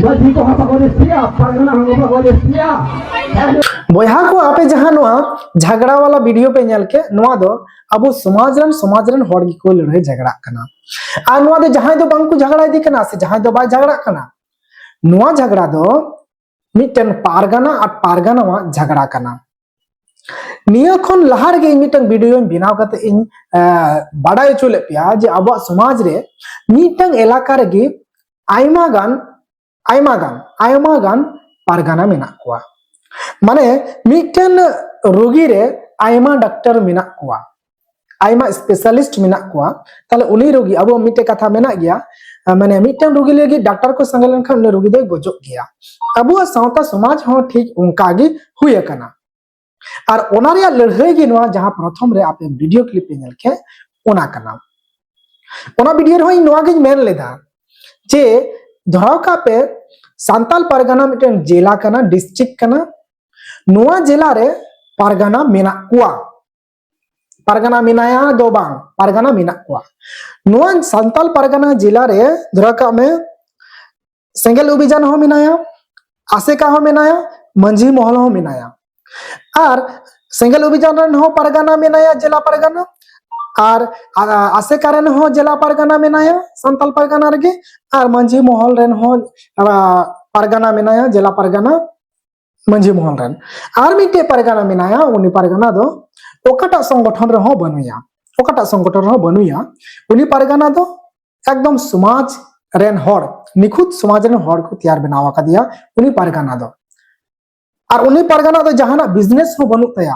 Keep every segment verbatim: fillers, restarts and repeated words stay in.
ᱢᱟᱹᱡᱷᱤ ᱠᱚᱦᱚᱸ ᱵᱟᱠᱚ ᱨᱟᱹᱥᱠᱟᱹᱭᱟ, ᱯᱟᱨᱜᱟᱱᱟ ᱦᱚᱸ ᱵᱟᱠᱚ ᱨᱟᱹᱥᱠᱟᱹᱭᱟ᱾ ᱵᱚᱭᱦᱟ ᱠᱚ, ᱟᱯᱮ ᱡᱟᱦᱟᱸ ᱱᱚᱣᱟ ᱡᱷᱟᱜᱽᱲᱟ ᱣᱟᱞᱟ ᱵᱷᱤᱰᱤᱭᱳ ᱯᱮ ᱧᱮᱞ ᱠᱮᱫ, ᱱᱚᱣᱟ ᱫᱚ ᱟᱵᱚ ᱥᱚᱢᱟᱡᱽ ᱨᱮᱱ, ᱥᱚᱢᱟᱡᱽ ᱨᱮᱱ ᱦᱚᱲ ᱜᱮᱠᱚ ᱞᱟᱹᱲᱦᱟᱹᱭ ᱡᱷᱟᱜᱽᱲᱟᱜ ᱠᱟᱱᱟ᱾ ᱟᱨ ᱱᱚᱣᱟ ᱫᱚ ᱡᱟᱦᱟᱸᱭ ᱫᱚ ᱵᱟᱝ ᱠᱚ ᱡᱷᱟᱜᱽᱲᱟ ᱤᱫᱤ ᱠᱟᱱᱟ ᱥᱮ ᱡᱟᱦᱟᱸᱭ ᱫᱚ ᱵᱟᱭ ᱡᱷᱟᱜᱽᱲᱟᱜ ᱠᱟᱱᱟ, ᱱᱚᱣᱟ ᱡᱷᱟᱜᱽᱲᱟ ᱫᱚ ᱢᱤᱫᱴᱮᱱ ᱯᱟᱨᱜᱟᱱᱟ ᱟᱨ ᱯᱟᱨᱜᱟᱱᱟᱣᱟᱜ ᱡᱷᱟᱜᱽᱲᱟ ᱠᱟᱱᱟ᱾ ᱱᱤᱭᱟᱹ ᱠᱷᱚᱱ ᱞᱟᱦᱟ ᱨᱮᱜᱮ ᱤᱧ ᱢᱤᱫᱴᱟᱝ ᱵᱷᱤᱰᱤᱭᱳᱧ ᱵᱮᱱᱟᱣ ᱠᱟᱛᱮ ᱤᱧ, ᱮ, ᱵᱟᱰᱟᱭ ᱦᱚᱪᱚ ᱞᱮᱫ ᱯᱮᱭᱟ ᱡᱮ ᱟᱵᱚᱣᱟᱜ ᱥᱚᱢᱟᱡᱽ ᱨᱮ ᱢᱤᱫᱴᱟᱝ ᱮᱞᱟᱠᱟ ᱨᱮᱜᱮ ᱟᱭᱢᱟ ᱜᱟᱱ, ᱟᱭᱢᱟ ᱜᱟᱱ, ᱟᱭᱢᱟ ᱜᱟᱱ ᱯᱟᱨᱜᱟᱱᱟ ᱢᱮᱱᱟᱜ ᱠᱚᱣᱟ᱾ ᱢᱟᱱᱮ ᱢᱤᱫᱴᱮᱱ ᱨᱩᱜᱤ ᱨᱮ ᱟᱭᱢᱟ ᱰᱟᱠᱛᱟᱨ ᱢᱮᱱᱟᱜ ᱠᱚᱣᱟ, ᱟᱭᱢᱟ ᱥᱯᱮᱥᱟᱞᱤᱥᱴ ᱢᱮᱱᱟᱜ ᱠᱚᱣᱟ᱾ ᱛᱟᱦᱞᱮ ᱩᱱᱤ ᱨᱩᱜᱤ, ᱟᱵᱚ ᱢᱤᱫᱴᱮᱡ ᱠᱟᱛᱷᱟ ᱢᱮᱱᱟᱜ ᱜᱮᱭᱟ, ᱢᱟᱱᱮ ᱢᱤᱫᱴᱮᱱ ᱨᱩᱜᱤ ᱞᱟᱹᱜᱤᱫ ᱰᱟᱠᱛᱟᱨ ᱠᱚ ᱥᱟᱸᱜᱮ ᱞᱮᱱᱠᱷᱟᱱ ᱩᱱᱤ ᱨᱩᱜᱤ ᱫᱚᱭ ᱜᱚᱡᱚᱜ ᱜᱮᱭᱟ᱾ ᱟᱵᱚᱣᱟᱜ ᱥᱟᱶᱛᱟ ᱥᱚᱢᱟᱡᱽ ᱦᱚᱸ ᱴᱷᱤᱠ ᱚᱱᱠᱟ ᱜᱮ ᱦᱩᱭ ᱟᱠᱟᱱᱟ᱾ ᱟᱨ ᱚᱱᱟ ᱨᱮᱭᱟᱜ ᱞᱟᱹᱲᱦᱟᱹᱭ ᱜᱮ ᱱᱚᱣᱟ ᱡᱟᱦᱟᱸ ᱯᱨᱚᱛᱷᱚᱢ ᱨᱮ ᱟᱯᱮ ᱵᱷᱤᱰᱤᱭᱳ ᱠᱞᱤᱯ ᱯᱮ ᱧᱮᱞ ᱠᱮᱫ, ᱚᱱᱟ ᱠᱟᱱᱟ᱾ ᱚᱱᱟ ᱵᱷᱤᱰᱤᱭᱳ ᱨᱮᱦᱚᱸ ᱤᱧ ᱱᱚᱣᱟ ᱜᱤᱧ ᱢᱮᱱ ᱞᱮᱫᱟ ᱡᱮ ᱫᱷᱚᱨᱟᱣ ᱠᱟᱜ ᱯᱮ ᱥᱟᱱᱛᱟᱞ ᱯᱟᱨᱜᱟᱱᱟ ᱢᱤᱫᱴᱮᱱ ᱡᱮᱞᱟ ᱠᱟᱱᱟ, ᱰᱤᱥᱴᱨᱤᱠᱴ ᱠᱟᱱᱟ, ᱱᱚᱣᱟ ᱡᱮᱞᱟ ᱨᱮ ᱯᱟᱨᱜᱟᱱᱟ ᱢᱮᱱᱟᱜ ᱠᱚᱣᱟ, ᱯᱟᱨᱜᱟᱱᱟ ᱢᱮᱱᱟᱭᱟ ᱫᱚ ᱵᱟᱝ, ᱯᱟᱨᱜᱟᱱᱟ ᱢᱮᱱᱟᱜ ᱠᱚᱣᱟ᱾ ᱱᱚᱣᱟ ᱥᱟᱱᱛᱟᱞ ᱯᱟᱨᱜᱟᱱᱟ ᱡᱮᱞᱟ ᱨᱮ ᱫᱷᱚᱨᱟᱣ ᱠᱟᱜ ᱢᱮ ᱥᱮᱸᱜᱮᱞ ᱚᱵᱷᱤᱡᱟᱱ ᱦᱚᱸ ᱢᱮᱱᱟᱭᱟ, ᱟᱥᱮᱠᱟ ᱦᱚᱸ ᱢᱮᱱᱟᱭᱟ, ᱢᱟᱹᱡᱷᱤ ᱢᱚᱦᱚᱞ ᱦᱚᱸ ᱢᱮᱱᱟᱭᱟ᱾ ᱟᱨ ᱥᱮᱸᱜᱮᱞ ᱚᱵᱷᱤᱡᱟᱱ ᱨᱮᱱ ᱦᱚᱸ ᱯᱟᱨᱜᱟᱱᱟ ᱢᱮᱱᱟᱭᱟ, ᱡᱮᱞᱟ ᱯᱟᱨᱜᱟᱱᱟ, ᱟᱨ ᱟ-, ᱟᱥᱮᱠᱟ ᱨᱮᱱ ᱦᱚᱸ ᱡᱮᱞᱟ ᱯᱟᱨᱜᱟᱱᱟ ᱢᱮᱱᱟᱭᱟ ᱥᱟᱱᱛᱟᱞ ᱯᱟᱨᱜᱟᱱᱟ ᱨᱮᱜᱮ, ᱟᱨ ᱢᱟᱹᱡᱷᱤ ᱢᱚᱦᱚᱞ ᱨᱮᱱ ᱦᱚᱸ, ᱟ, ᱯᱟᱨᱜᱟᱱᱟ ᱢᱮᱱᱟᱭᱟ, ᱡᱮᱞᱟ ᱯᱟᱨᱜᱟᱱᱟ ᱢᱟᱹᱡᱷᱤ ᱢᱚᱦᱚᱞ ᱨᱮᱱ᱾ ᱟᱨ ᱢᱤᱫᱴᱮᱡ ᱯᱟᱨᱜᱟᱱᱟ ᱢᱮᱱᱟᱭᱟ, ᱩᱱᱤ ᱯᱟᱨᱜᱟᱱᱟ ᱫᱚ ᱚᱠᱟᱴᱟᱜ ᱥᱚᱝᱜᱚᱴᱷᱚᱱ ᱨᱮᱦᱚᱸ ᱵᱟᱹᱱᱩᱭᱟ, ᱚᱠᱟᱴᱟᱜ ᱥᱚᱝᱜᱚᱴᱷᱚᱱ ᱨᱮᱦᱚᱸ ᱵᱟᱹᱱᱩᱭᱟ᱾ ᱩᱱᱤ ᱯᱟᱨᱜᱟᱱᱟ ᱫᱚ ᱮᱠᱫᱚᱢ ᱥᱚᱢᱟᱡᱽ ᱨᱮᱱ ᱦᱚᱲ, ᱱᱤᱠᱷᱩᱛ ᱥᱚᱢᱟᱡᱽ ᱨᱮᱱ ᱦᱚᱲ ᱠᱚ ᱛᱮᱭᱟᱨ ᱵᱮᱱᱟᱣ ᱟᱠᱟᱫᱮᱭᱟ ᱩᱱᱤ ᱯᱟᱨᱜᱟᱱᱟ ᱫᱚ᱾ ᱟᱨ ᱩᱱᱤ ᱯᱟᱨᱜᱟᱱᱟ ᱫᱚ ᱡᱟᱦᱟᱱᱟᱜ ᱵᱤᱡᱽᱱᱮᱥ ᱦᱚᱸ ᱵᱟᱹᱱᱩᱜ ᱛᱟᱭᱟ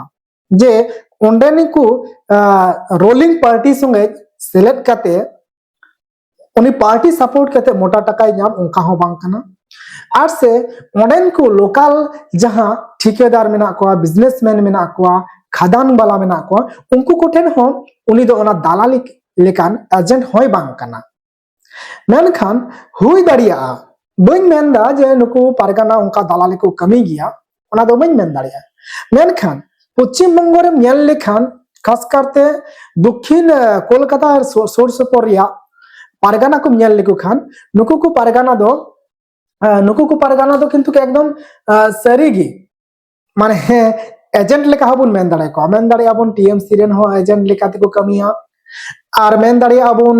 ᱡᱮ ᱚᱸᱰᱮᱱᱤᱡ ᱠᱚ, ᱟ, ᱨᱩᱞᱤᱝ ᱯᱟᱨᱴᱤ ᱥᱚᱸᱜᱮ ᱥᱮᱞᱮᱫ ᱠᱟᱛᱮ ᱩᱱᱤ ᱯᱟᱨᱴᱤ ᱥᱟᱯᱳᱨᱴ ᱠᱟᱛᱮ ᱢᱚᱴᱟ ᱴᱟᱠᱟᱭ ᱧᱟᱢ, ᱚᱱᱠᱟ ᱦᱚᱸ ᱵᱟᱝ ᱠᱟᱱᱟ᱾ ᱟᱨ ᱥᱮ ᱚᱸᱰᱮᱱ ᱠᱚ ᱞᱳᱠᱟᱞ ᱡᱟᱦᱟᱸ ᱴᱷᱤᱠᱟᱹᱫᱟᱨ ᱢᱮᱱᱟᱜ ᱠᱚᱣᱟ, ᱵᱤᱡᱽᱱᱮᱥᱢᱮᱱ ᱢᱮᱱᱟᱜ ᱠᱚᱣᱟ, ᱠᱷᱟᱫᱟᱱ ᱵᱟᱞᱟ ᱢᱮᱱᱟᱜ ᱠᱚᱣᱟ, ᱩᱱᱠᱩ ᱠᱚᱴᱷᱮᱱ ᱦᱚᱸ ᱩᱱᱤ ᱫᱚ ᱚᱱᱟ ᱫᱟᱞᱟᱞᱤ ᱞᱮᱠᱟᱱ ᱮᱡᱮᱱᱴ ᱦᱚᱸᱭ ᱵᱟᱝ ᱠᱟᱱᱟ᱾ ᱢᱮᱱᱠᱷᱟᱱ ᱦᱩᱭ ᱫᱟᱲᱮᱭᱟᱜᱼᱟ, ᱵᱟᱹᱧ ᱢᱮᱱᱫᱟ ᱡᱮ ᱱᱩᱠᱩ ᱯᱟᱨᱜᱟᱱᱟ ᱚᱱᱠᱟ ᱫᱟᱞᱟᱞᱤ ᱠᱚ ᱠᱟᱹᱢᱤ ᱜᱮᱭᱟ, ᱚᱱᱟ ᱫᱚ ᱵᱟᱹᱧ ᱢᱮᱱ ᱫᱟᱲᱮᱭᱟᱜᱼᱟ᱾ ᱢᱮᱱᱠᱷᱟᱱ ᱯᱚᱪᱷᱤᱢ ᱵᱚᱝᱜᱚ ᱨᱮᱢ ᱧᱮᱞ ᱞᱮᱠᱷᱟᱱ, ᱠᱷᱟᱥ ᱠᱟᱨᱛᱮ ᱫᱚᱠᱷᱤᱱ, ᱟᱸ, ᱠᱳᱞᱠᱟᱛᱟ ᱟᱨ ᱥᱩᱨ, ᱥᱩᱨ ᱥᱩᱯᱩᱨ ᱨᱮᱭᱟᱜ ᱯᱟᱨᱜᱟᱱᱟ ᱠᱚᱢ ᱧᱮᱞ ᱞᱮᱠᱚ ᱠᱷᱟᱱ, ᱱᱩᱠᱩ ᱠᱚ ᱯᱟᱨᱜᱟᱱᱟ ᱫᱚ, ᱟᱸ, ᱱᱩᱠᱩ ᱠᱚ ᱯᱟᱨᱜᱟᱱᱟ ᱫᱚ ᱠᱤᱱᱛᱩ ᱮᱠᱫᱚᱢ, ᱟᱸ, ᱥᱟᱹᱨᱤ ᱜᱮ, ᱢᱟᱱᱮ, ᱦᱮᱸ, agent ᱞᱮᱠᱟ ᱦᱚᱸᱵᱚᱱ ᱢᱮᱱ ᱫᱟᱲᱮ ᱠᱚᱣᱟ᱾ ᱢᱮᱱ ᱫᱟᱲᱮᱭᱟᱜᱼᱟ ᱵᱚᱱ T M C ᱨᱮᱱ ᱦᱚᱸ agent ᱞᱮᱠᱟ ᱛᱮᱠᱚ ᱠᱟᱹᱢᱤᱭᱟ᱾ ᱟᱨ ᱢᱮᱱ ᱫᱟᱲᱮᱭᱟᱜᱼᱟ ᱵᱚᱱ,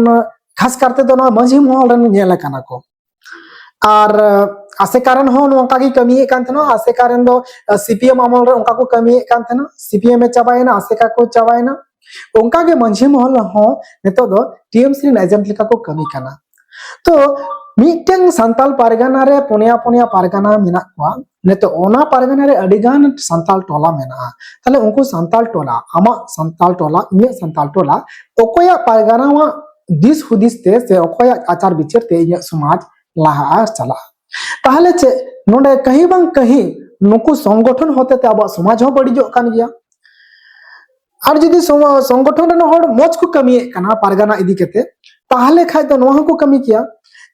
ᱠᱷᱟᱥ ᱠᱟᱨᱛᱮ ᱫᱚ ᱱᱚᱣᱟ ᱢᱟᱹᱡᱷᱤ ᱢᱚᱦᱚᱞ ᱨᱮᱱ ᱧᱮᱞ ᱟᱠᱟᱱᱟ ᱠᱚ᱾ ᱟᱨ ᱟᱥᱮᱠᱟ ᱨᱮᱱ ᱦᱚᱸ ᱱᱚᱝᱠᱟ ᱜᱮ ᱠᱟᱹᱢᱤᱭᱮᱫ ᱠᱟᱱ ᱛᱟᱦᱮᱱᱟ᱾ ᱟᱥᱮᱠᱟ ᱨᱮᱱ ᱫᱚ, ᱟᱸ, C P M ᱟᱢᱚᱞ ᱨᱮ ᱚᱱᱠᱟ ᱠᱚ ᱠᱟᱹᱢᱤᱭᱮᱫ ᱠᱟᱱ ᱛᱟᱦᱮᱱᱟ᱾ C P M ᱮ ᱪᱟᱵᱟᱭᱮᱱᱟ, ᱟᱥᱮᱠᱟ ᱠᱚ ᱪᱟᱵᱟᱭᱮᱱᱟ᱾ ᱚᱱᱠᱟ ᱜᱮ ᱢᱟᱹᱡᱷᱤ ᱢᱚᱦᱚᱞ ᱦᱚᱸ ᱱᱤᱛᱚᱜ ᱫᱚ T M C ᱨᱮᱱ agent ᱞᱮᱠᱟ ᱠᱚ ᱠᱟᱹᱢᱤ ᱠᱟᱱᱟ᱾ ᱛᱚ, ᱢᱤᱫᱴᱮᱱ ᱥᱟᱱᱛᱟᱞ ᱯᱟᱨᱜᱟᱱᱟ ᱨᱮ ᱯᱩᱱᱭᱟ ᱯᱩᱱᱭᱟ ᱯᱟᱨᱜᱟᱱᱟ ᱢᱮᱱᱟᱜ ᱠᱚᱣᱟ᱾ ᱱᱤᱛᱚᱜ ᱚᱱᱟ ᱯᱟᱨᱜᱟᱱᱟ ᱨᱮ ᱟᱹᱰᱤ ᱜᱟᱱ ᱥᱟᱱᱛᱟᱞ ᱴᱚᱞᱟ ᱢᱮᱱᱟᱜᱼᱟ᱾ ᱛᱟᱦᱞᱮ ᱩᱱᱠᱩ ᱥᱟᱱᱛᱟᱞ ᱴᱚᱞᱟ, ᱟᱢᱟᱜ ᱥᱟᱱᱛᱟᱞ ᱴᱚᱞᱟ, ᱤᱧᱟᱹᱜ ᱥᱟᱱᱛᱟᱞ ᱴᱚᱞᱟ, ᱚᱠᱚᱭᱟᱜ ᱯᱟᱨᱜᱟᱱᱟᱣᱟᱜ ᱫᱤᱥ ᱦᱩᱫᱤᱥ ᱛᱮ ᱥᱮ ᱚᱠᱚᱭᱟᱜ ᱟᱪᱟᱨ ᱵᱤᱪᱟᱹᱨ ᱛᱮ ᱤᱧᱟᱹᱜ ᱥᱚᱢᱟᱡᱽ ᱞᱟᱦᱟᱜᱼᱟ ᱟᱨ ᱪᱟᱞᱟᱜᱼᱟ? ᱛᱟᱦᱞᱮ ᱪᱮᱫ ᱱᱚᱰᱮ ᱠᱟᱹᱦᱤ ᱵᱟᱝ ᱠᱟᱹᱦᱤ ᱱᱩᱠᱩ ᱥᱚᱝᱜᱚᱴᱷᱚᱱ ᱦᱚᱛᱮᱛᱮ ᱟᱵᱚᱣᱟᱜ ᱥᱚᱢᱟᱡᱽ ᱦᱚᱸ ᱵᱟᱹᱲᱤᱡᱚᱜ ᱠᱟᱱ ᱜᱮᱭᱟ? ᱟᱨ ᱡᱩᱫᱤ ᱥᱚᱢ-, ᱥᱚᱝᱜᱚᱴᱷᱚᱱ ᱨᱮᱱ ᱦᱚᱲ ᱢᱚᱡᱽ ᱠᱚ ᱠᱟᱹᱢᱤᱭᱮᱫ ᱠᱟᱱᱟ ᱯᱟᱨᱜᱟᱱᱟ ᱤᱫᱤ ᱠᱟᱛᱮ, ᱛᱟᱦᱞᱮ ᱠᱷᱟᱡ ᱫᱚ ᱱᱚᱣᱟ ᱦᱚᱸᱠᱚ ᱠᱟᱹᱢᱤ ᱠᱮᱭᱟ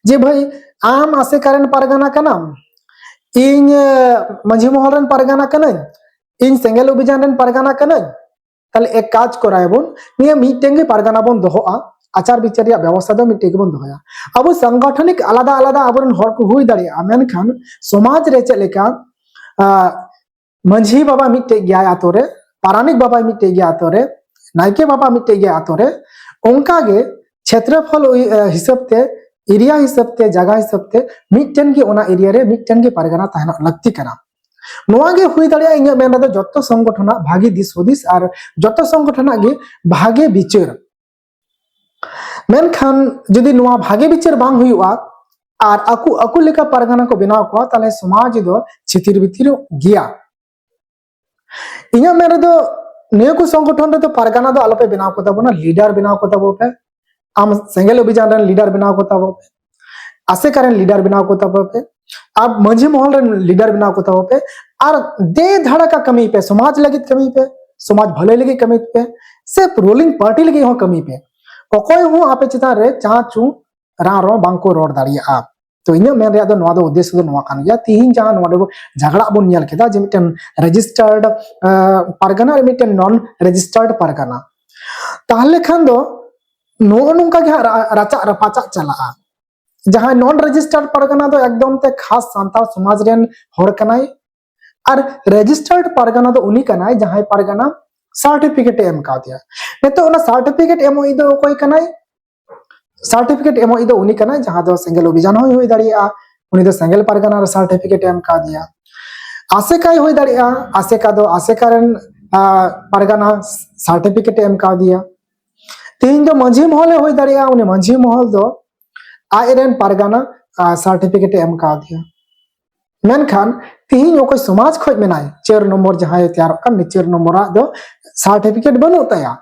ᱡᱮ, ᱵᱷᱟᱹᱭ, ᱟᱢ ᱟᱥᱮᱠᱟ ᱨᱮᱱ ᱯᱟᱨᱜᱟᱱᱟ ᱠᱟᱱᱟᱢ, ᱤᱧ, ᱮ, ᱢᱟᱹᱡᱷᱤ ᱢᱚᱦᱚᱞ ᱨᱮᱱ ᱯᱟᱨᱜᱟᱱᱟ ᱠᱟᱹᱱᱟᱹᱧ, ᱤᱧ ᱥᱮᱸᱜᱮᱞ ᱚᱵᱷᱤᱡᱟᱱ ᱨᱮᱱ ᱯᱟᱨᱜᱟᱱᱟ ᱠᱟᱹᱱᱟᱹᱧ, ᱛᱟᱦᱞᱮ ᱮᱠ ᱠᱟᱡᱽ ᱠᱚᱨᱟᱭᱟᱵᱚᱱ, ᱱᱤᱭᱟᱹ ᱢᱤᱫᱴᱮᱱ ᱜᱮ ᱯᱟᱨᱜᱟᱱᱟ ᱵᱚᱱ ᱫᱚᱦᱚᱜᱼᱟ, ᱟᱪᱟᱨ ᱵᱤᱪᱟᱨ ᱨᱮᱭᱟᱜ ᱵᱮᱵᱚᱥᱛᱷᱟ ᱫᱚ ᱢᱤᱫᱴᱮᱱ ᱜᱮᱵᱚᱱ ᱫᱚᱦᱚᱭᱟ᱾ ᱟᱵᱚ ᱥᱚᱝᱜᱚᱴᱷᱚᱱᱤᱠ ᱟᱞᱟᱫᱟ ᱟᱞᱟᱫᱟ ᱟᱵᱚᱨᱮᱱ ᱦᱚᱲ ᱠᱚ ᱦᱩᱭ ᱫᱟᱲᱮᱭᱟᱜᱼᱟ, ᱢᱮᱱᱠᱷᱟᱱ ᱥᱚᱢᱟᱡᱽ ᱨᱮ ᱪᱮᱫ ᱞᱮᱠᱟ, ᱟ, ᱢᱟᱹᱡᱷᱤ ᱵᱟᱵᱟ ᱢᱤᱫᱴᱮᱡ ᱜᱮᱭᱟᱭ ᱟᱛᱳ ᱨᱮ, ᱯᱟᱨᱟᱱᱤᱠ ᱵᱟᱵᱟ ᱢᱤᱫᱴᱮᱡ ᱜᱮᱭᱟ ᱟᱛᱳ ᱨᱮ, ᱱᱟᱭᱠᱮ ᱵᱟᱵᱟ ᱢᱤᱫᱴᱮᱡ ᱜᱮᱭᱟ ᱟᱛᱳ ᱨᱮ, ᱚᱱᱠᱟ ᱜᱮ ᱪᱷᱮᱛᱨᱚᱯᱷᱚᱞ ᱩᱭ-, ᱟ, ᱦᱤᱥᱟᱹᱵ ᱛᱮ, area ᱦᱤᱥᱟᱹᱵ ᱛᱮ, ᱡᱟᱭᱜᱟ ᱦᱤᱥᱟᱹᱵ ᱛᱮ ᱢᱤᱫᱴᱮᱱ ᱜᱮ ᱚᱱᱟ area ᱨᱮ ᱢᱤᱫᱴᱮᱱ ᱜᱮ ᱯᱟᱨᱜᱟᱱᱟ ᱛᱟᱦᱮᱱᱚᱜ ᱞᱟᱹᱠᱛᱤ ᱠᱟᱱᱟ᱾ ᱱᱚᱣᱟ ᱜᱮ ᱦᱩᱭ ᱫᱟᱲᱮᱭᱟᱜᱼᱟ ᱤᱧᱟᱹᱜ ᱢᱮᱱ ᱨᱮᱫᱚ ᱡᱚᱛᱚ ᱥᱚᱝᱜᱚᱴᱷᱚᱱᱟᱜ ᱵᱷᱟᱜᱤ ᱫᱤᱥ ᱦᱩᱫᱤᱥ ᱟᱨ ᱡᱚᱛᱚ ᱥᱚᱝᱜᱚᱴᱷᱚᱱᱟᱜ ᱜᱮ ᱵᱷᱟᱜᱮ ᱵᱤᱪᱟᱹᱨ᱾ ᱢᱮᱱᱠᱷᱟᱱ ᱡᱩᱫᱤ ᱱᱚᱣᱟ ᱵᱷᱟᱜᱮ ᱵᱤᱪᱟᱹᱨ ᱵᱟᱝ ᱦᱩᱭᱩᱜᱼᱟ ᱟᱨ ᱟᱠᱚ, ᱟᱠᱚ ᱞᱮᱠᱟ ᱯᱟᱨᱜᱟᱱᱟ ᱠᱚ ᱵᱮᱱᱟᱣ ᱠᱚᱣᱟ, ᱛᱟᱦᱞᱮ ᱥᱚᱢᱟᱡᱽ ᱫᱚ ᱪᱷᱤᱛᱤᱨ ᱵᱤᱛᱤᱨᱚᱜ ᱜᱮᱭᱟ᱾ ᱤᱧᱟᱹᱜ ᱢᱮᱱ ᱨᱮᱫᱚ ᱱᱤᱭᱟᱹ ᱠᱚ ᱥᱚᱝᱜᱚᱴᱷᱚᱱ ᱨᱮᱫᱚ ᱯᱟᱨᱜᱟᱱᱟ ᱫᱚ ᱟᱞᱚᱯᱮ ᱵᱮᱱᱟᱣ ᱠᱚ ᱛᱟᱵᱚᱱᱟ, leader ᱵᱮᱱᱟᱣ ᱠᱚ ᱛᱟᱵᱚ ᱯᱮ᱾ ᱟᱢ ᱥᱮᱸᱜᱮᱞ ᱚᱵᱷᱤᱡᱟᱱ ᱨᱮᱱ leader ᱵᱮᱱᱟᱣ ᱠᱚ ᱛᱟᱵᱚ ᱯᱮ, ᱟᱥᱮᱠᱟ ᱨᱮᱱ leader ᱵᱮᱱᱟᱣ ᱠᱚ ᱛᱟᱵᱚ ᱯᱮ, ᱟᱨ ᱢᱟᱹᱡᱷᱤ ᱢᱚᱦᱚᱞ ᱨᱮᱱ leader ᱵᱮᱱᱟᱣ ᱠᱚ ᱛᱟᱵᱚ ᱯᱮ, ᱟᱨ ᱫᱮ ᱫᱷᱟᱲᱟᱠᱟ ᱠᱟᱹᱢᱤ ᱯᱮ, ᱥᱚᱢᱟᱡᱽ ᱞᱟᱹᱜᱤᱫ ᱠᱟᱹᱢᱤ ᱯᱮ, ᱥᱚᱢᱟᱡᱽ ᱵᱷᱟᱹᱞᱟᱹᱭ ᱞᱟᱹᱜᱤᱫ ᱠᱟᱹᱢᱤ ᱯᱮ, ᱥᱮ ruling party ᱞᱟᱹᱜᱤᱫ ᱦᱚᱸ ᱠᱟᱹᱢᱤ ᱯᱮ᱾ ᱚᱠᱚᱭ ᱦᱚᱸ ᱟᱯᱮ ᱪᱮᱛᱟᱱ ᱨᱮ ᱪᱟᱸ ᱪᱩ ᱨᱟᱸ ᱨᱚᱸ ᱵᱟᱝ ᱠᱚ ᱨᱚᱲ ᱫᱟᱲᱮᱭᱟᱜᱼᱟ᱾ ᱛᱚ ᱤᱧᱟᱹᱜ ᱢᱮᱱ ᱨᱮᱭᱟᱜ ᱫᱚ ᱱᱚᱣᱟ ᱫᱚ ᱩᱫᱽᱫᱮᱥᱥᱚ ᱫᱚ ᱱᱚᱣᱟ ᱠᱟᱱ ᱜᱮᱭᱟ, ᱛᱤᱦᱤᱧ ᱡᱟᱦᱟᱸ ᱱᱚᱣᱟ ᱡᱷᱟᱜᱽᱲᱟ ᱵᱚᱱ ᱧᱮᱞ ᱠᱮᱫᱟ ᱡᱮ ᱢᱤᱫᱴᱮᱱ ᱨᱮᱡᱤᱥᱴᱟᱨᱰ ᱯᱟᱨᱜᱟᱱᱟ ᱟᱨ ᱢᱤᱫᱴᱮᱱ ᱱᱚᱱ ᱨᱮᱡᱤᱥᱴᱟᱨᱰ ᱯᱟᱨᱜᱟᱱᱟ, ᱛᱟᱦᱞᱮ ᱠᱷᱟᱱ ᱫᱚ ᱱᱚᱜᱼᱚ ᱱᱚᱝᱠᱟ ᱜᱮ ᱦᱟᱸᱜ ᱨᱟ- ᱨᱟᱪᱟᱜ ᱨᱟᱯᱟᱪᱟᱜ ᱪᱟᱞᱟᱜᱼᱟ᱾ ᱡᱟᱦᱟᱸᱭ ᱱᱚᱱ ᱨᱮᱡᱤᱥᱴᱟᱨᱰ ᱯᱟᱨᱜᱟᱱᱟ ᱫᱚ ᱮᱠᱫᱚᱢ ᱛᱮ ᱠᱷᱟᱥ ᱥᱟᱱᱛᱟᱲ ᱥᱚᱢᱟᱡᱽ ᱨᱮᱱ ᱦᱚᱲ ᱠᱟᱱᱟᱭ, ᱟᱨ ᱨᱮᱡᱤᱥᱴᱟᱨᱰ ᱯᱟᱨᱜᱟᱱᱟ ᱫᱚ ᱩᱱᱤ ᱠᱟᱱᱟᱭ ᱡᱟᱦᱟᱸᱭ ᱯᱟᱨᱜᱟᱱᱟ ᱥᱟᱨᱴᱤᱯᱷᱤᱠᱮᱴ ᱮ ᱮᱢ ᱠᱟᱣᱫᱮᱭᱟ᱾ ᱱᱤᱛᱚᱜ ᱚᱱᱟ ᱥᱟᱨᱴᱤᱯᱷᱤᱠᱮᱴ ᱮᱢᱚᱜ ᱫᱚ ᱚᱠᱚᱭ ᱠᱟᱱᱟᱭ? ᱥᱟᱨᱴᱤᱯᱷᱤᱠᱮᱴ ᱮᱢᱚᱜ ᱫᱚ ᱩᱱᱤ ᱠᱟᱱᱟᱭ ᱡᱟᱦᱟᱸ ᱫᱚ ᱥᱮᱸᱜᱮᱞ ᱚᱵᱷᱤᱡᱟᱱ ᱦᱚᱸᱭ ᱦᱩᱭ ᱫᱟᱲᱮᱭᱟᱜᱼᱟ᱾ ᱩᱱᱤ ᱫᱚ ᱥᱮᱸᱜᱮᱞ ᱯᱟᱨᱜᱟᱱᱟ ᱨᱮ ᱥᱟᱨᱴᱤᱯᱷᱤᱠᱮᱴ ᱮ ᱮᱢ ᱠᱟᱣᱫᱮᱭᱟ᱾ ᱟᱥᱮᱠᱟᱭ ᱦᱩᱭ ᱫᱟᱲᱮᱭᱟᱜᱼᱟ, ᱟᱥᱮᱠᱟ ᱫᱚ ᱟᱥᱮᱠᱟ ᱨᱮᱱ ᱟᱨ, ᱯᱟᱨᱜᱟᱱᱟ ᱥᱟᱨᱴᱤᱯᱷᱤᱠᱮᱴ ᱮ ᱮᱢ ᱠᱟᱣᱫᱮᱭᱟ᱾ ᱛᱮᱦᱮᱧ ᱫᱚ ᱢᱟᱹᱡᱷᱤ ᱢᱚᱦᱚᱞᱮ ᱦᱩᱭ ᱫᱟᱲᱮᱭᱟᱜᱼᱟ, ᱩᱱᱤ ᱢᱟᱹᱡᱷᱤ ᱢᱚᱦᱚᱞ ᱫᱚ ᱟᱡ ᱨᱮᱱ ᱯᱟᱨᱜᱟᱱᱟ ᱥᱟᱨᱴᱤᱯᱷᱤᱠᱮᱴ ᱮ ᱮᱢ ᱠᱟᱣᱫᱮᱭᱟ᱾ ᱢᱮᱱᱠᱷᱟᱱ ᱛᱮᱦᱮᱧ ᱚᱠᱚᱭ ᱥᱚᱢᱟᱡᱽ ᱠᱷᱚᱡ ᱢᱮᱱᱟᱭ, ᱪᱟᱨ ᱱᱚᱢᱵᱚᱨ ᱡᱟᱦᱟᱸᱭ ᱛᱮᱭᱟᱨᱚᱜ ᱠᱟᱱ, ᱩᱱᱤ ᱪᱟᱨ ᱱᱚᱢᱵᱚᱨᱟᱜ ᱫᱚ ᱥᱟᱨᱴᱤᱯᱷᱤᱠᱮᱴ ᱵᱟᱹᱱᱩᱜ ᱛᱟᱭᱟ᱾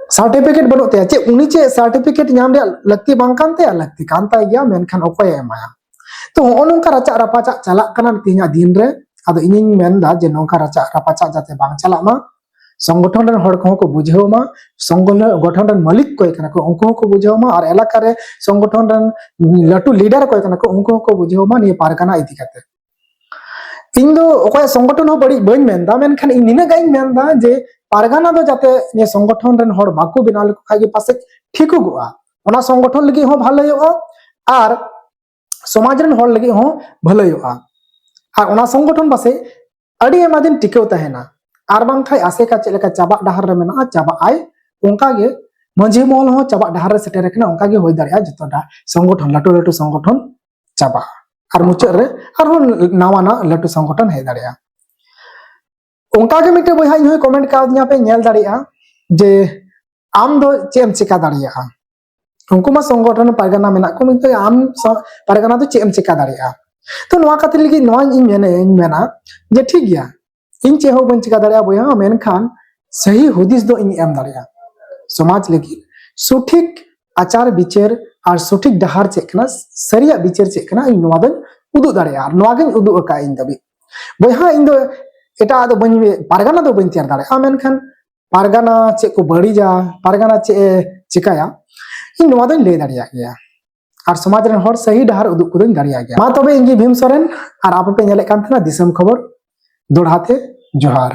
ᱥᱟᱨᱴᱤᱯᱷᱤᱠᱮᱴ ᱵᱟᱹᱱᱩᱜ ᱛᱟᱭᱟ, ᱪᱮᱫ ᱩᱱᱤ ᱪᱮᱫ ᱥᱟᱨᱴᱤᱯᱷᱤᱠᱮᱴ ᱧᱟᱢ ᱨᱮᱭᱟᱜ ᱞᱟᱹᱠᱛᱤ ᱵᱟᱝ ᱠᱟᱱ ᱛᱟᱭᱟ? ᱞᱟᱹᱠᱛᱤ ᱠᱟᱱ ᱛᱟᱭ ᱜᱮᱭᱟ, ᱢᱮᱱᱠᱷᱟᱱ ᱚᱠᱚᱭᱮ ᱮᱢᱟᱭᱟ? ᱛᱚ ᱦᱚᱸᱜᱼᱚ ᱱᱚᱝᱠᱟ ᱨᱟᱪᱟᱜ ᱨᱟᱯᱟᱪᱟᱜ ᱪᱟᱞᱟᱜ ᱠᱟᱱᱟ ᱛᱮᱦᱮᱧᱟᱜ ᱫᱤᱱ ᱨᱮ᱾ ᱟᱫᱚ ᱤᱧᱤᱧ ᱢᱮᱱᱫᱟ ᱡᱮ ᱱᱚᱝᱠᱟ ᱨᱟᱪᱟᱜ ᱨᱟᱯᱟᱪᱟᱜ ᱡᱟᱛᱮ ᱵᱟᱝ ᱪᱟᱞᱟᱜ ᱢᱟ, ᱥᱚᱝᱜᱚᱴᱷᱚᱱ ᱨᱮᱱ ᱦᱚᱲ ᱠᱚᱦᱚᱸ ᱠᱚ ᱵᱩᱡᱷᱟᱹᱣ ᱢᱟ, ᱥᱚᱝᱜᱚᱴᱷᱚᱱ ᱨᱮᱱ ᱢᱟᱹᱞᱤᱠ ᱚᱠᱚᱭ ᱠᱟᱱᱟ ᱠᱚ ᱩᱱᱠᱩ ᱦᱚᱸᱠᱚ ᱵᱩᱡᱷᱟᱹᱣ ᱢᱟ, ᱟᱨ ᱮᱞᱟᱠᱟ ᱨᱮ ᱥᱚᱝᱜᱚᱴᱷᱚᱱ ᱨᱮᱱ ᱞᱟᱹᱴᱩ ᱞᱤᱰᱟᱨ ᱚᱠᱚᱭ ᱠᱟᱱᱟ ᱠᱚ ᱩᱱᱠᱩ ᱦᱚᱸᱠᱚ ᱵᱩᱡᱷᱟᱹᱣ ᱢᱟ ᱱᱤᱭᱟᱹ ᱯᱟᱨᱜᱟᱱᱟ ᱤᱫᱤ ᱠᱟᱛᱮ᱾ ᱤᱧ ᱫᱚ ᱚᱠᱚᱭᱟᱜ ᱥᱚᱝᱜᱚᱴᱷᱚᱱ ᱦᱚᱸ ᱵᱟᱹᱲᱤᱡ ᱵᱟᱹᱧ ᱢᱮᱱᱫᱟ, ᱢᱮᱱᱠᱷᱟᱱ ᱤᱧ ᱱᱤᱱᱟᱹᱜ ᱜᱟᱱ ᱤᱧ ᱢᱮᱱᱫᱟ ᱡᱮ ᱯᱟᱨᱜᱟᱱᱟ ᱫᱚ ᱡᱟᱛᱮ ᱱᱤᱭᱟᱹ ᱥᱚᱝᱜᱚᱴᱷᱚᱱ ᱨᱮᱱ ᱦᱚᱲ ᱵᱟᱠᱚ ᱵᱮᱱᱟᱣ ᱞᱮᱠᱚ ᱠᱷᱟᱡ ᱜᱮ ᱯᱟᱥᱮᱡ ᱴᱷᱤᱠᱚᱜᱚᱜᱼᱟ, ᱚᱱᱟ ᱥᱚᱝᱜᱚᱴᱷᱚᱱ ᱞᱟᱹᱜᱤᱫ ᱦᱚᱸ ᱵᱷᱟᱞᱮᱭᱚᱜᱼᱟ ᱟᱨ ᱥᱚᱢᱟᱡᱽ ᱨᱮᱱ ᱦᱚᱲ ᱞᱟᱹᱜᱤᱫ ᱦᱚᱸ ᱵᱷᱟᱹᱞᱟᱹᱭᱚᱜᱼᱟ᱾ ᱟᱨ ᱚᱱᱟ ᱥᱚᱝᱜᱚᱴᱷᱚᱱ ᱯᱟᱥᱮᱡ ᱟᱹᱰᱤ ᱟᱭᱢᱟ ᱫᱤᱱ ᱴᱤᱠᱟᱹᱣ ᱛᱟᱦᱮᱱᱟ᱾ ᱟᱨ ᱵᱟᱝᱠᱷᱟᱡ ᱟᱥᱮᱠᱟ ᱪᱮᱫ ᱞᱮᱠᱟ ᱪᱟᱵᱟᱜ ᱰᱟᱦᱟᱨ ᱨᱮ ᱢᱮᱱᱟᱜᱼᱟ, ᱪᱟᱵᱟᱜ ᱟᱭ, ᱚᱱᱠᱟ ᱜᱮ ᱢᱟᱹᱡᱷᱤ ᱢᱚᱦᱚᱞ ᱦᱚᱸ ᱪᱟᱵᱟᱜ ᱰᱟᱦᱟᱨ ᱨᱮ ᱥᱮᱴᱮᱨ ᱟᱠᱟᱱᱟ᱾ ᱚᱱᱠᱟ ᱜᱮ ᱦᱩᱭ ᱫᱟᱲᱮᱭᱟᱜᱼᱟ ᱡᱚᱛᱚ ᱰᱟ- ᱥᱚᱝᱜᱚᱴᱷᱚᱱ, ᱞᱟᱹᱴᱩ ᱞᱟᱹᱴᱩ ᱥᱚᱝᱜᱚᱴᱷᱚᱱ ᱪᱟᱵᱟᱜᱼᱟ ᱟᱨ ᱢᱩᱪᱟᱹᱫ ᱨᱮ ᱟᱨᱦᱚᱸ ᱱᱟᱣᱟᱱᱟᱜ ᱞᱟᱹᱴᱩ ᱥᱚᱝᱜᱚᱴᱷᱚᱱ ᱦᱮᱡ ᱫᱟᱲᱮᱭᱟᱜᱼᱟ᱾ ᱚᱱᱠᱟ ᱜᱮ ᱢᱤᱫᱴᱮᱱ ᱵᱚᱭᱦᱟ ᱤᱧ ᱦᱚᱸᱭ ᱠᱚᱢᱮᱱᱴ ᱠᱟᱣᱫᱤᱧᱟ, ᱯᱮ ᱧᱮᱞ ᱫᱟᱲᱮᱭᱟᱜᱼᱟ ᱡᱮ ᱟᱢ ᱫᱚ ᱪᱮᱫ ᱮᱢ ᱪᱮᱠᱟ ᱫᱟᱲᱮᱭᱟᱜᱼᱟ᱾ ᱩᱱᱠᱩ ᱢᱟ ᱥᱚᱝᱜᱚᱴᱷᱚᱱ ᱯᱟᱨᱜᱟᱱᱟ ᱢᱮᱱᱟᱜ ᱠᱚ, ᱢᱮᱱᱛᱮ ᱟᱢ ᱥᱚ- ᱯᱟᱨᱜᱟᱱᱟ ᱫᱚ ᱪᱮᱫ ᱮᱢ ᱪᱮᱠᱟ ᱫᱟᱲᱮᱭᱟᱜᱼᱟ? ᱛᱚ ᱱᱚᱣᱟ ᱠᱷᱟᱹᱛᱤᱨ ᱞᱟᱹᱜᱤᱫ ᱱᱚᱣᱟ ᱤᱧ ᱢᱮᱱᱟ, ᱤᱧ ᱢᱮᱱᱟ ᱡᱮ ᱴᱷᱤᱠ ᱜᱮᱭᱟ, ᱤᱧ ᱪᱮᱫ ᱦᱚᱸ ᱵᱟᱹᱧ ᱪᱮᱠᱟ ᱫᱟᱲᱮᱭᱟᱜᱼᱟ ᱵᱚᱭᱦᱟ, ᱢᱮᱱᱠᱷᱟᱱ ᱥᱟᱹᱦᱤ ᱦᱩᱫᱤᱥ ᱫᱚ ᱤᱧ ᱮᱢ ᱫᱟᱲᱮᱭᱟᱜᱼᱟ ᱥᱚᱢᱟᱡᱽ ᱞᱟᱹᱜᱤᱫ᱾ ᱥᱚᱴᱷᱤᱠ ᱟᱪᱟᱨ ᱵᱤᱪᱟᱹᱨ ᱟᱨ ᱥᱚᱴᱷᱤᱠ ᱰᱟᱦᱟᱨ ᱪᱮᱫ ᱠᱟᱱᱟ, ᱥᱟᱹᱨᱤᱭᱟᱜ ᱵᱤᱪᱟᱹᱨ ᱪᱮᱫ ᱠᱟᱱᱟ, ᱤᱧ ᱱᱚᱣᱟ ᱫᱚᱧ ᱩᱫᱩᱜ ᱫᱟᱲᱮᱭᱟᱜᱼᱟ ᱟᱨ ᱱᱚᱣᱟ ᱜᱤᱧ ᱩᱫᱩᱜ ᱟᱠᱟᱫᱼᱟ ᱤᱧ ᱫᱷᱟᱹᱵᱤᱡ᱾ ᱵᱚᱭᱦᱟ, ᱤᱧ ᱫᱚ ᱮᱴᱟᱜ ᱫᱚ ᱵᱟᱹᱧ, ᱯᱟᱨᱜᱟᱱᱟ ᱫᱚ ᱵᱟᱹᱧ ᱛᱮᱭᱟᱨ ᱫᱟᱲᱮᱭᱟᱜᱼᱟ, ᱢᱮᱱᱠᱷᱟᱱ ᱯᱟᱨᱜᱟᱱᱟ ᱪᱮᱫ ᱠᱚ ᱵᱟᱹᱲᱤᱡᱟ, ᱯᱟᱨᱜᱟᱱᱟ ᱪᱮᱫ ᱮ ᱪᱮᱠᱟᱭᱟ, ᱤᱧ ᱱᱚᱣᱟ ᱫᱚᱧ ᱞᱟᱹᱭ ᱫᱟᱲᱮᱭᱟᱜ ᱜᱮᱭᱟ᱾ ᱟᱨ ᱥᱚᱢᱟᱡᱽ ᱨᱮᱱ ᱦᱚᱲ ᱥᱟᱹᱦᱤ ᱰᱟᱦᱟᱨ ᱩᱫᱩᱜ ᱠᱚᱫᱚᱧ ᱫᱟᱲᱮᱭᱟᱜ ᱜᱮᱭᱟ᱾ ᱢᱟ ᱛᱚᱵᱮ, ᱤᱧ ᱜᱮ ᱵᱷᱤᱢ ᱥᱚᱨᱮᱱ, ᱟᱨ ᱟᱯᱮ ᱯᱮ ᱧᱮᱞᱮᱫ ᱠᱟᱱ ᱛᱟᱦᱮᱱᱟ ᱫᱤᱥᱚᱢ ᱠᱷᱚᱵᱚᱨ᱾ ᱫᱚᱲᱦᱟ ᱛᱮ ᱡᱚᱦᱟᱨ᱾